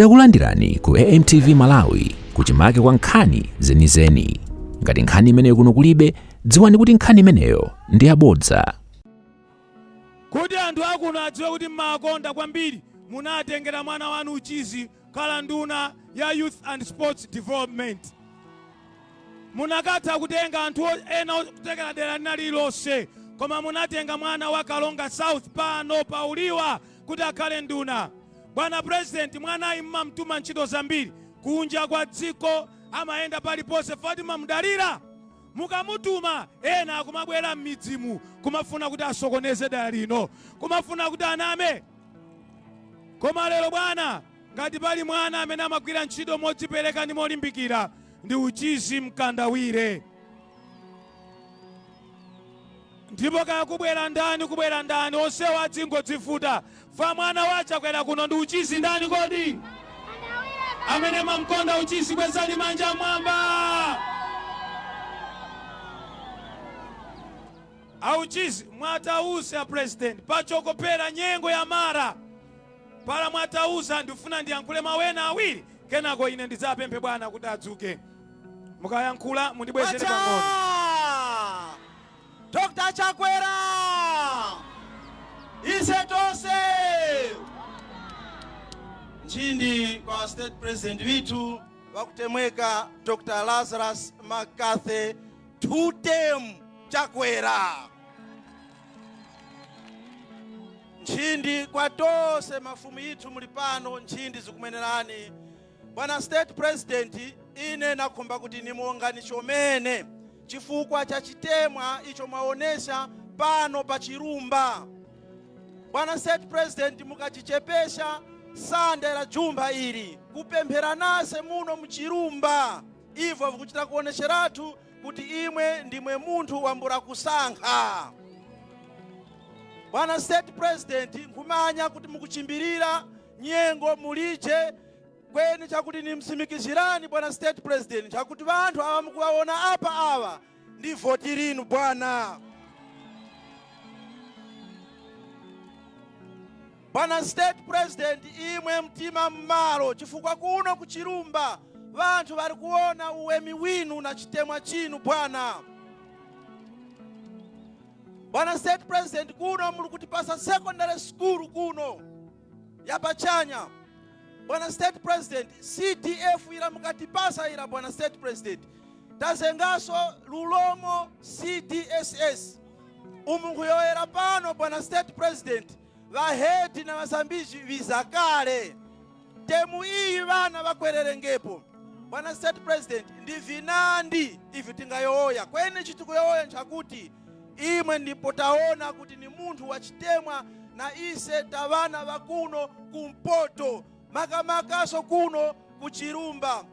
Takulandirani ku AMTV Malawi kuchimake kwa nkhani zenizeni. Ngati nkhani imeneyo kuno kulibe, dziwani kuti nkhani imeneyo ndi yabodza. Kuti anthu akuno adziwe kuti mmawakonda kwambiri, munatengera mwana wanu Uchizi kukhala nduna ya Youth and Sports Development. Munakatha kutenga anthu ena kuchokera dera lina lililonse, koma munatenga mwana wa Karonga South pano pa Uliwa kuti akhale nduna. Bwana President, mwanayi mmamtuma ntchito zambiri kunja kwa dziko, amayenda paliponse poti mumamudalira. Mukamutuma, ena akumabwera m'midzimu kumafuna kuti asokoneze dera lino, kumafuna kuti aname. Koma lero bwana, ngati pali mwana amene amagwira ntchito modzipereka ndi molimbikira ndi Uchizi Mkandawire. Ndipo kaya kubwera ndani kubwera ndani, onsewo adzingodzivuta. Fa mwana wa Chakwera kuno ndi Uchizi ndani kodi? Amene mumamkonda Uchizi kwezani manja mmwamba. A Uchizi mwatauza a president pachokopera nyengo ya mara pala mwatauza, ndifuna ndiyankhule mawu ena awiri kenako ine ndidzapemphe bwana kuti adzuke. Mukayankhula mundibwezere pang'ono. Kwacha! Dr. Chakwera! Ise tonse! Nchindi kwa state president withu wakutemweka Dr. Lazarus McCarthy two term Chakwera. Nchindi kwa tonse mafumu ithu muli pano, nchindi zikumenerani. Bwana state president, ine nakhumba kuti nimuongani chomene chifukwa cha chitemwa icho mwaonesha pano pa Chirumba. Bwana state president, mukachichepesha sande la jumba ili kupemphera nase muno muchirumba, ivo vikuchita kuonesheratu kuti imwe ndimwe munthu wambura kusankha. Bwana state president, nkhumanya kuti mukuchimbirira nyengo mulije kweni chakuti nimsimikizirani bwana state president chakuti vanthu ava mukuwaona apa ava ndi voti linu bwana. Bwana state president, imwe mtima mmalo chifukwa kuno kuchirumba vanthu vari kuona uwemi winu na chitemwa chinu bwana. Bwana state president, kuno muli kutipasa secondary school kuno yapachanya. Bwana state president, CDF ila mukatipasa ila bwana state president, tazengaso Lulomo CDSS umu nkuyoyera pano bwana state president, vahedi na vasambiji vizakale temu iyi vana vakwererengepo. Bwana state president, ndi vinandi ivi tingayowoya kweni chitikuyowoya nchakuti imwe ndipo taona kuti ni munthu wachitemwa na ise tavana vakuno kumpoto makamakaso kuno kuchirumba.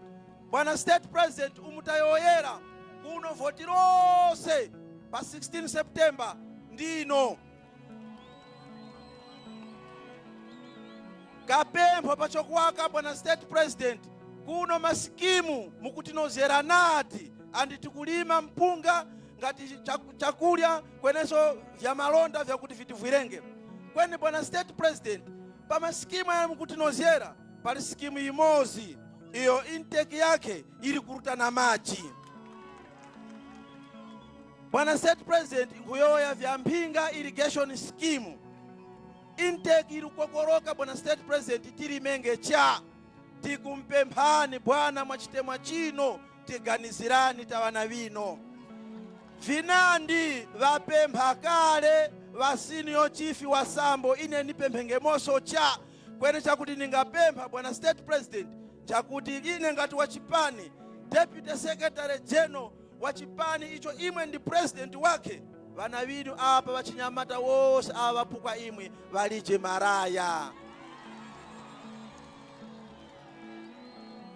Bwana state president, umutayoyera kuno voti lonse pa 16 September ndino kapempho pachokwaka. Bwana state president, kuno masikimu mukutinozera nati andi tikulima mpunga ngati chakulya kwenenso vya malonda vyakuti vitivwirenge kweni. Bwana state president, pa masikimu aya mukutinozera pali sikimu imozi iyo intake yake ili kurutana maji. Bwana state president, nkuyoya vya Mpinga irrigation scheme intake ili kukokoroka. Bwana state president, tilimenge cha tikumpemphani bwana mwachitemwa chino, tiganizirani tawana vino vinandi vapempha kale va senior chief wa Sambo. Ine nipemphengemoso cha kwene chakuti ningapempha bwana state president chakuti ine ngati wa chipani, deputy secretary general wa chipani icho imwe ndi president wake, vana vinu apa vachinyamata wose ava vapukwa imwe valije maraya,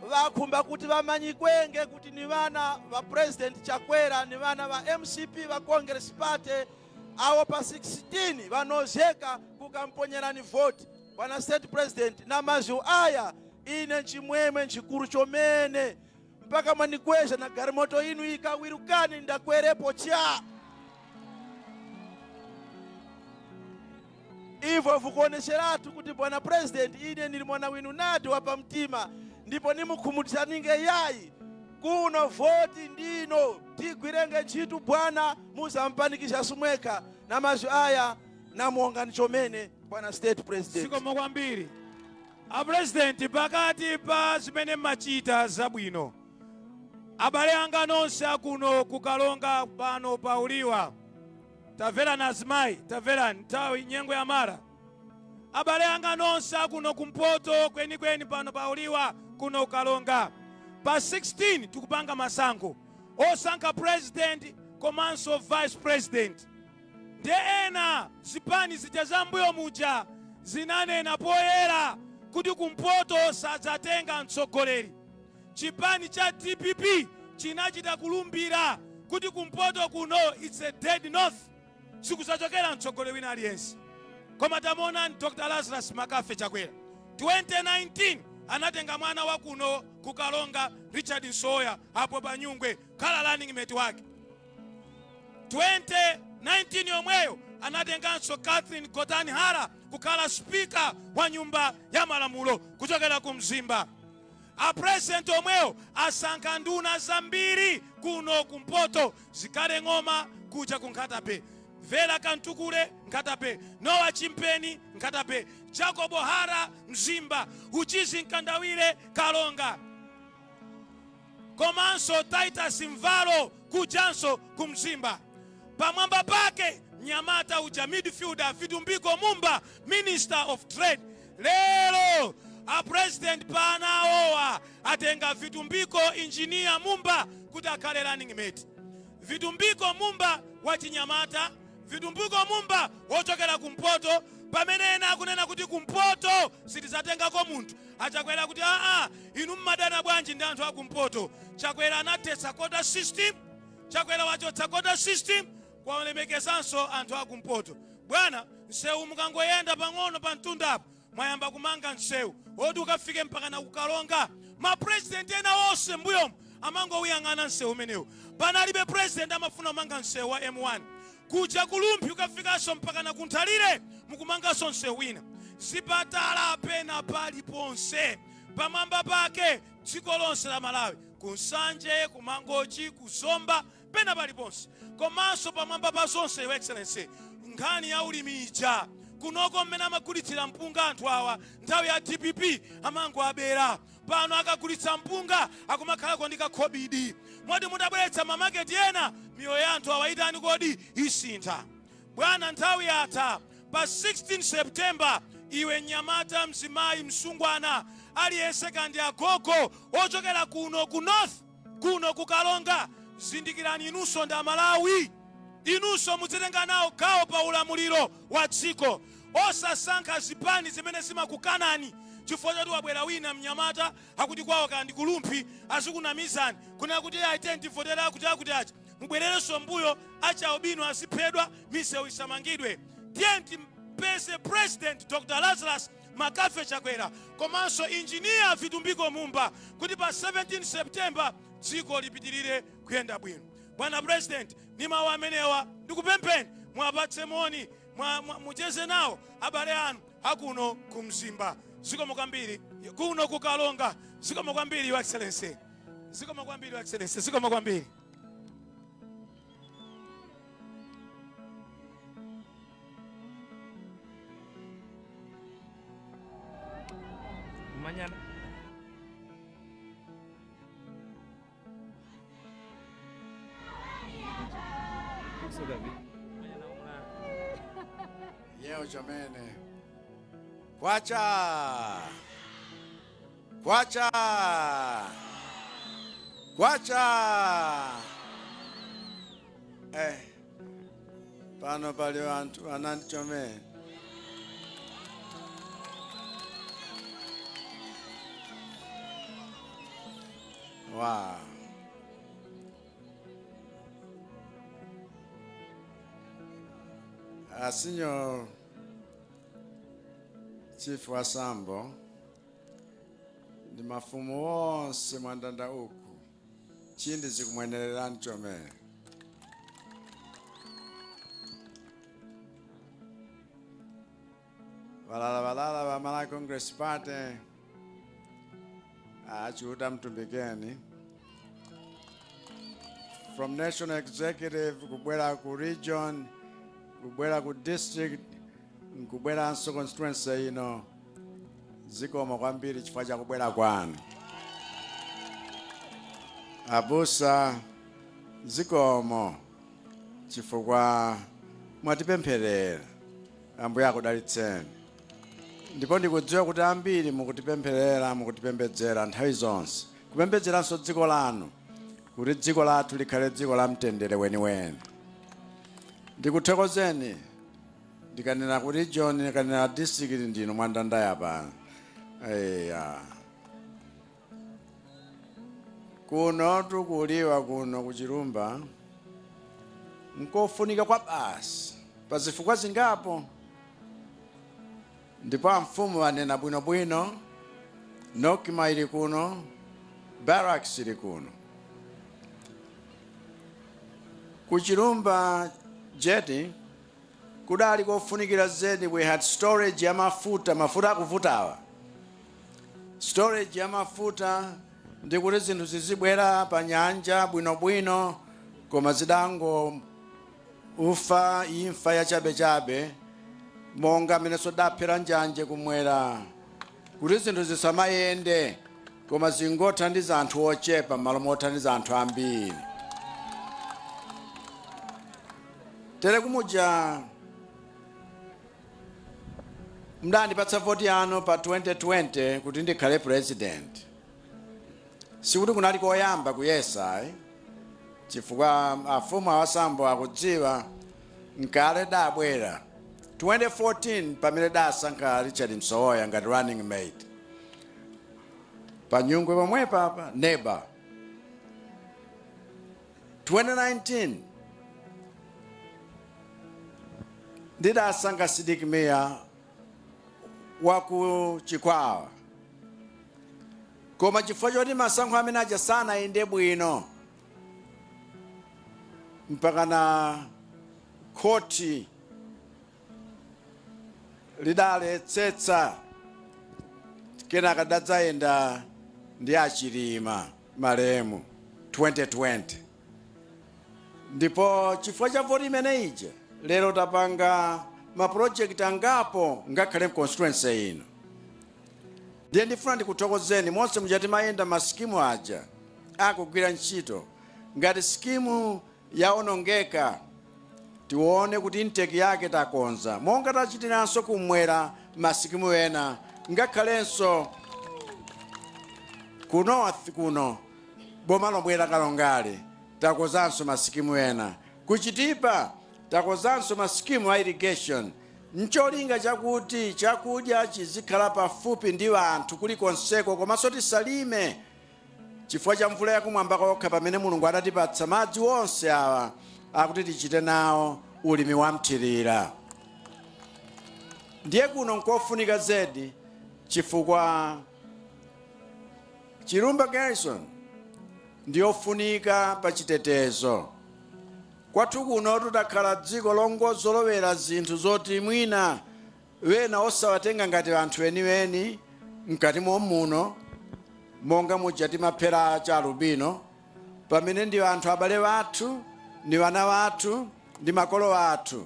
vakhumba kuti vamanyikwenge kuti ni vana va president Chakwera, ni vana va MCP, va Congress Party awo pa 16 vanozeka kukamponyerani voti. Bwana state president, na mazwi aya ine nchimwemwe nchikulu chomene mpaka mwanikweza na garimoto inu ikawirukani ndakwerepo cha. Ivo vikuonesheratu kuti bwana president, ine ndili mwana winu nati wapamtima, ndipo nimukhumudwisaninge yayi. Kuno voti ndino tigwirenge ntchito bwana, muzampanikisha sumwekha. Na mazwi aya namuongani chomene bwana state president. Zikomo kwambiri a president. Pakati pa zimene mmachita zabwino, abale anga nonse akuno kukalonga pano pauliwa, tamverani azimayi, tamverani, nthawi nyengo ya mara. Abale anga nonse akuno kumpoto kwenikweni pano pauliwa kuno kukalonga, pa 16 tikupanga masankho osankha president komanso vice president. Ndiye ena zipani zija za mbuyo muja zinanena poyera kuti kumpoto sadzatenga mtsogoleri. Chipani cha DPP chinachita kulumbira kuti kumpoto kuno it's a dead north, sikudzachokera mtsogoleri wina aliyense. Koma tamuonani Dr Lazarus Makafe Chakwera, 2019 anatenga mwana wa kuno kukalonga Richard Nsoya apo pa Nyungwe khala running mate wake. 2019 yomweyo anatenganso Catherine Gotani Hara kukhala speaker wa nyumba ya malamulo kuchokera ku Mzimba. A president omweyo asankha nduna zambiri kuno kumpoto, Zikhale Ng'oma kuja ku Nkhata Bay, Vera Kantukule Nkhata Bay, Noah Chimpeni Nkhata Bay, Jacob Hara Mzimba, Uchizi Mkandawire Kalonga, komanso Titus Mvalo kujanso ku Mzimba. Pamwamba pake mnyamata uja midfielder Vitumbiko Mumba, minister of trade. Lero a president panaowa atenga Vitumbiko engineer Mumba kuti akhale running mate. Vitumbiko Mumba wachinyamata, Vitumbiko Mumba wochokera kumpoto, pamene ena akunena kuti kumpoto sitidzatengako munthu. Achakwera kuti aa, inu mmadana bwanji ndi anthu akumpoto? Chakwera anathetsa quota system. Chakwera wachotsa quota system, kwalemekezanso anthu akumpoto. Bwana, msewu mukangoyenda pang'ono pa mtundapo mwayamba kumanga msewu woti ukafike mpaka na kukalonga. Mapresident ena onse mbuyomu amangowuyang'ana msewu umenewu, panalibe president amafuna kumanga msewu wa M1 kuja kulumphi ukafikanso mpaka na kunthalire, mukumanganso msewu wina. Zipatala pena paliponse, pamwamba pake dziko lonse la Malawi, ku Nsanje, ku Mangochi, ku Zomba, pena paliponse. Komanso pamwamba pa zonse, Your Excellency, nkhani ya ulimi ija kunoko, mmene amagulitsira mpunga anthu awa nthawi ya DPP amango abera. Pano akagulitsa mpunga akumakhalako ndi kakhobidi, moti mutabweretsa mamaketi ena miyoyo ya anthu awa itani kodi? Isintha. Bwana, nthawi yatha. Pa 16 September, iwe mnyamata, mzimayi, msungwana aliyense kandi agogo ochokera kuno ku north, kuno kukalonga, zindikirani, inunso ndi Amalawi, inunso mudzitenga nawo gawo pa ulamuliro wa dziko, osasankha zipani zimene zimakukanani chifukwa choti wabwera wina mnyamata akuti kwawo kandi kulumphi, azikunamizani kunena kuti aite ndivotera akuti akuti acha, mubwererenso mbuyo, acha albino aziphedwa, misewu isamangidwe. Tiye timpeze President Dr Lazarus Makafe Chakwera komanso Engineer Vitumbiko Mumba kuti pa 17 September dziko lipitirire kuyenda bwino. Bwana President, ndi mawu amenewa ndikupempheni mwapatse moni, mucheze nawo abale anu akuno ku Mzimba. Zikomo kwambiri. Kuno kukalonga. Zikomo kwambiri, Your Excellency. Zikomo kwambiri, Your Excellency. Zikomo kwambiri. Mañana. Mañana una. Yeo chomene. Kwacha! Kwacha! Kwacha! Eh. Pano pali anthu anandi chomene. Wow. A senior chief wa Sambo ndi mafumu onse mwandanda uku, chindi zikumwenererani chomene. Valala va Malawi Congress Party, achiuta mtumbikeni. From national executive kubwera ku region, kubwera ku district, nkubweranso constituency ino, zikomo kwambiri chifukwa cha kubwera kwanu. Abusa, zikomo chifukwa mwatipempherera. Ambuye akudalitseni. Ndipo ndikudziwa kuti ambiri mukutipempherera, mukutipembedzera nthawi zonse, kupembedzeranso dziko lanu kuti dziko lathu likhale dziko la mtendere weniweni. Ndikuthokozeni, ndikanena ku region, ndikanena district, ndinu mwandandaya pano. Eya, kuno tikuliwa kuno kuchilumba nkofunika kwa basi pa zifukwa zingapo, ndipo amfumu anena bwinobwino. Nocma ili kuno, barracks ili kuno kuchilumba jetty. Kudali kofunikira zedi. We had storage ya mafuta, mafuta akuvutawa, storage ya mafuta ndi kuti zinthu zizibwera pa nyanja bwinobwino, koma zidango ufa imfa ya chabechabe, monga mmenenso daphera njanje kumwera, kuti zinthu zisamayende koma zingothandiza anthu ochepa m'malo mothandiza anthu ambiri. Tere kumuja mdandipatsa voti yanu pa 2020 kuti ndikhale president, sikuti kunali koyamba kuyesa ayi, chifukwa afumu awasambo akudziwa nkale dabwera 2014 pamene dasankha Richard Msowoya ngati running mate pa Nyungwe pomwepa pa neba. 2019 ndidasankha Sidik Mia wa ku Chikwawa, koma chifukwa choti masankho amene aja sanayende bwino, mpaka na khoti lidaletsetsa, kenaka dadzayenda ndi achilima malemu 2020. Ndipo chifukwa cha voti imene ija, lero tapanga mapulojekiti angapo ngakhale mconstituency ino. Ndiye ndifuna ndikuthokozeni monse muja timayenda, masikimu aja akugwira ntchito. Ngati skimu yaonongeka, tione kuti intake yake takonza, monga tachitiranso kumwera masikimu ena, ngakhalenso ku north kuno boma lomwe Kalongali takonzanso masikimu ena, kuchitipa takonzanso masikimu a irrigation, ncholinga chakuti chakudya chizikhala pafupi ndi anthu kulikonseko, komanso tisalime chifukwa cha mvula yakumwamba kokha, pamene Mulungu adatipatsa madzi onse awa akuti tichite nawo ulimi wa mthirira. Ndiye kuno nkofunika zedi chifukwa Chilumba Garrison ndiyofunika pa chitetezo kwathu kuno. Tutakhala dziko longozolowera zinthu zoti mwina wena osawatenga ngati anthu eniweni mkati momuno, monga muja timaphera cha alubino, pamene ndi anthu abale wathu, ndi vana wathu, ndi makolo athu.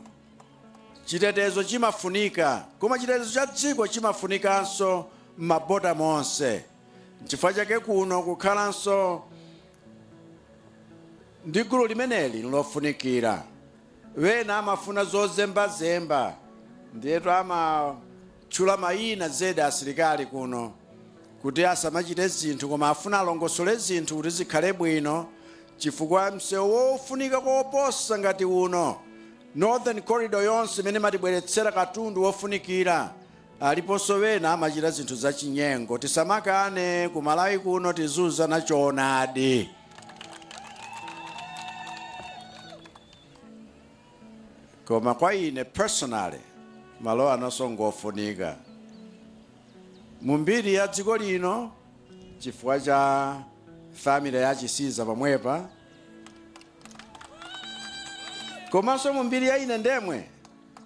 Chitetezo chimafunika, koma chitetezo cha dziko chimafunikanso m'mabota monse. Nchifukwa chake kuno kukhalanso ndi gulu limeneli lofunikira. Wena amafuna zozembazemba, ndiyetu amatchula mayina zedi asilikali kuno kuti asamachite zinthu, koma afuna alongosole zinthu kuti zikhale bwino, chifukwa msewu wofunika koposa ngati uno, Northern Corridor yonse imene imatibweretsera katundu wofunikira, aliponso wena amachita zinthu zachinyengo. Tisamakane, ku Malawi kuno tizuzana choonadi. Koma kwa ine personally, malo anonso ngofunika mu mbiri ya dziko lino chifukwa cha family ya Chisiza pomwepa, komanso mu mbiri ya ine ndemwe.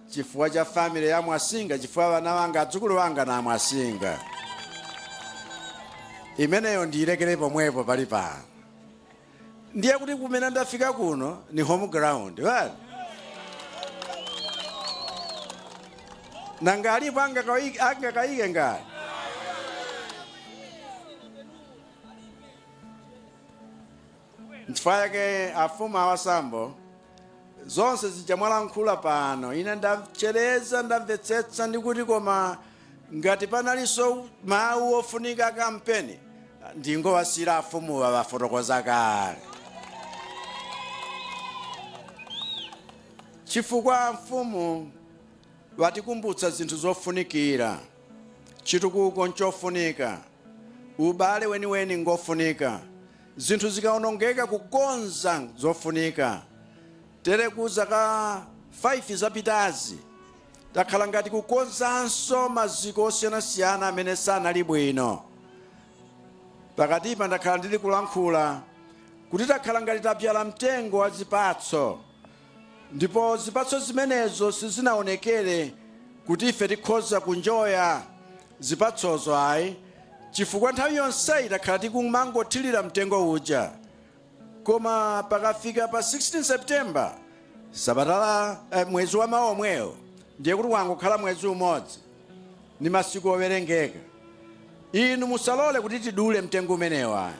Chifukwa cha family ya Mwasinga, chifukwa vana vanga, adzukulu vanga na Mwasinga. Imeneyo ndiyilekere pomwepo pali pano. Ndiye kuti kumene ndafika kuno ni home ground, right? Nanga alipo angakayike ngati? Nchifukwa chake afumu awasambo zonse zija mwalankhula pano, ine ndachereza, ndamvetsetsa, ndikuti koma ngati panalinso mawu ofunika kampeni, ndingowasira afumuwa wafotokoza kale. Chifukwa mfumu watikumbutsa zinthu zofunikira. Chitukuko nchofunika, ubale weniweni ngofunika, zinthu zikaonongeka kukonza zofunika. Tere ku zaka 5 zapitazi takhala ngati kukonzanso maziko osiyanasiyana amene sanali bwino. Pakatipa ndakhala ndili kulankhula kuti takhala ngati tabzala mtengo wa zipatso, ndipo zipatso zimenezo sizinaonekere kuti ife tikhoza kunjoya zipatsozo ayi, chifukwa nthawi yonseyi takhala tikumangothirira mtengo uja. Koma pakafika pa 16 September, sabata la mwezi wa mawa omwewo, ndiye kuti wangokhala mwezi umodzi ndi masiku owerengeka. Inu musalole kuti tidule mtengo umenewo ayi,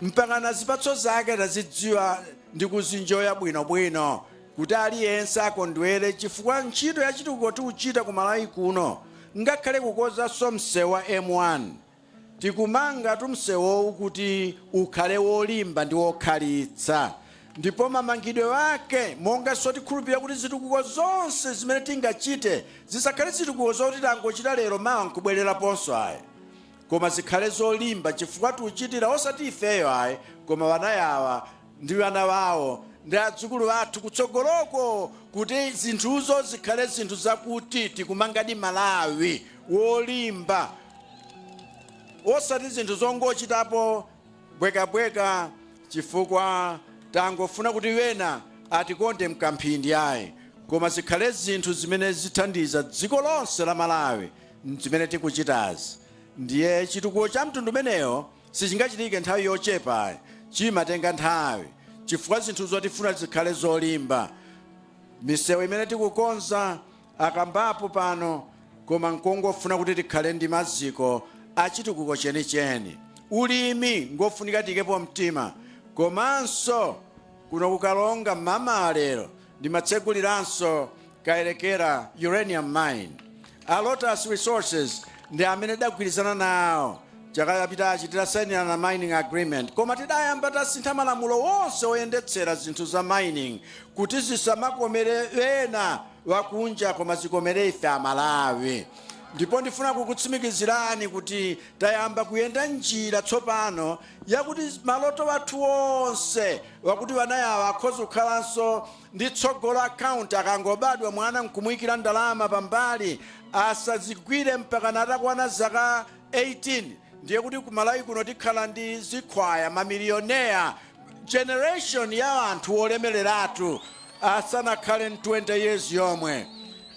mpakana zipatso zake tazidziwa ndi kuzinjoya bwinobwino, kuti aliyense akondwere, chifukwa ntchito ya chitukuko tikuchita ku Malawi kuno, ngakhale kukonzanso msewu wa M1, tikumanga tumsewowu kuti ukhale wolimba ndi wokhalitsa, ndipo mamangidwe ake, monganso tikhulupirira kuti zitukuko zonse zimene tingachite zisakhale zitukuko zoti tangochita lero mawa nkubwereraponso ayi, koma zikhale zolimba, chifukwa tikuchitira osati ifeyo ayi, koma wana yawa ndi wana wawo ndi adzukulu athu kutsogoloko, kuti zinthuzo zikhale zinthu zakuti tikumangadi Malawi wolimba, osati zinthu zongochitapo bwekabweka chifukwa tangofuna kuti wena atikonde mkamphindi ayi, koma zikhale zinthu zimene zithandiza dziko lonse la Malawi zimene tikuchitazi. Ndiye chitukuko cha mtundu umenewo sichingachitike nthawi yochepa ayi, chimatenga nthawi, chifukwa zinthu zotifuna zikhale zolimba. Misewu imene tikukonza akambapo pano, koma nkongofuna kuti tikhale ndi maziko achitukuko chenicheni. Ulimi ngofunika tikepo mtima, komanso kuno kukalonga mmamawa lero ndimatseguliranso Kayelekera Uranium Mine. A Lotus Resources ndi amene tidagwirizana nawo chaka chapitachi titasayinirana mining agreement, koma tidayamba tasintha malamulo wonse oyendetsera zinthu za mining kuti zisamakomere ena wakunja koma zikomere ife Amalawi. Ndipo ndifuna kukutsimikizirani kuti tayamba kuyenda njira tsopano yakuti maloto athu onse wakuti wanayawa akhoza kukhalanso ndi tsogolo account, akangobadwa mwana nkumuyikira ndalama pambali asazigwire mpakana atakwana zaka 18, ndiye kuti ku Malawi kuno tikhala ndi zikhwaya, mamilioneya, generation ya anthu olemereratu asanakhale 20 years yomwe.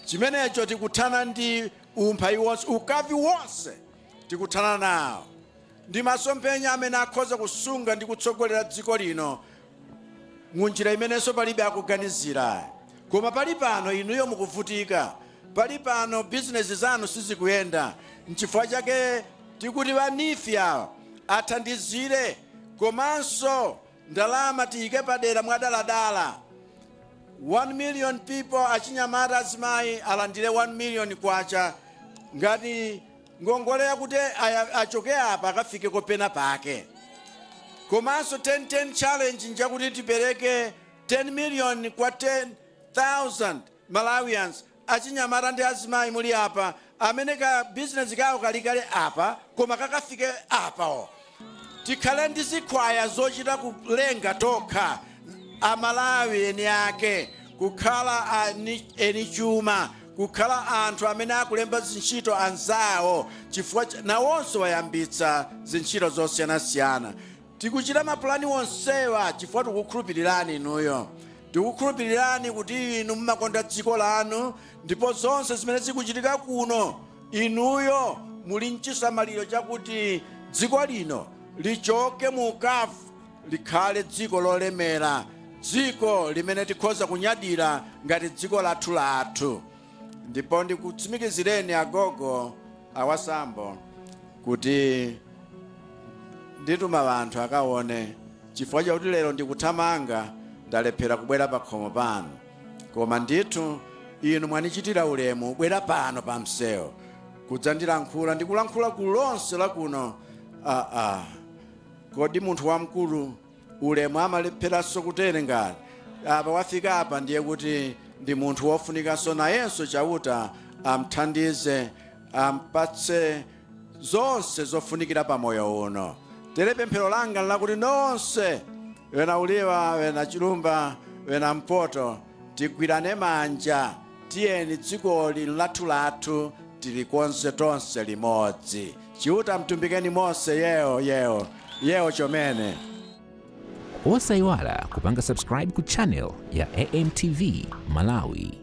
Chimenecho tikuthana ndi umphawi wonse, ukavi wonse tikuthana nawo, ndi masomphenya amene akhoza kusunga ndi kutsogolera dziko lino munjira imenenso palibe akuganizira. Koma pali pano inuyo mukuvutika, pali pano bizinesi zanu sizikuyenda. Nchifukwa chake tikuti ba NEEF awa athandizire, komanso ndalama tiyike padera mwadaladala. 1 million people, achinyamata, azimayi alandire 1 million kwacha ngati ngongole yakuti achoke apa akafike kopena pake. Komanso 10-10 challenge njakuti tipereke 10 million kwa 10,000 Malawians, achinyamata ndi azimayi muli apa, amene ka business kawo kalikale apa koma kakafike apa. Tikhale ndi zikhwaya zochita kulenga tokha, Amalawi eni ake kukhala eni chuma, kukhala anthu amene akulemba zintchito anzawo, chifukwa nawonso wayambitsa zintchito zosiyanasiyana. Tikuchita mapulani onsewa chifukwa tikukhulupirirani inuyo. Tikukhulupirirani kuti inu mumakonda dziko lanu, ndipo zonse zimene zikuchitika kuno inuyo muli mchisamaliro chakuti dziko lino lichoke mu ukavu, likhale dziko lolemera, dziko limene tikhoza kunyadira ngati dziko lathu lathu. Ndipo ndikutsimikizireni agogo awasambo kuti ndituma anthu akaone, chifukwa chakuti lero ndikuthamanga, ndalephera kubwera pa khomo pano, koma ndithu inu mwanichitira ulemu bwera pano pa msewu kudzandilankhula, ndikulankhula gulu lonse la kuno. Aa, kodi munthu wamkulu ulemu amalepheranso kutere? Ngati apa wafika apa, ndiye kuti ndi munthu wofunikanso nayenso Chauta amthandize, ampatse zonse zofunikira pa moyo uno. Tere pemphero langa lakuti nonse, wena Uliwa, wena Chilumba, wena Mpoto, tigwirane manja. Tiyeni dzikoli lathu lathu, tilikonze tonse limodzi. Chiuta mtumbikeni monse. Yewo yewo yewo chomene. Osayiwala kupanga subscribe ku channel ya AMTV Malawi.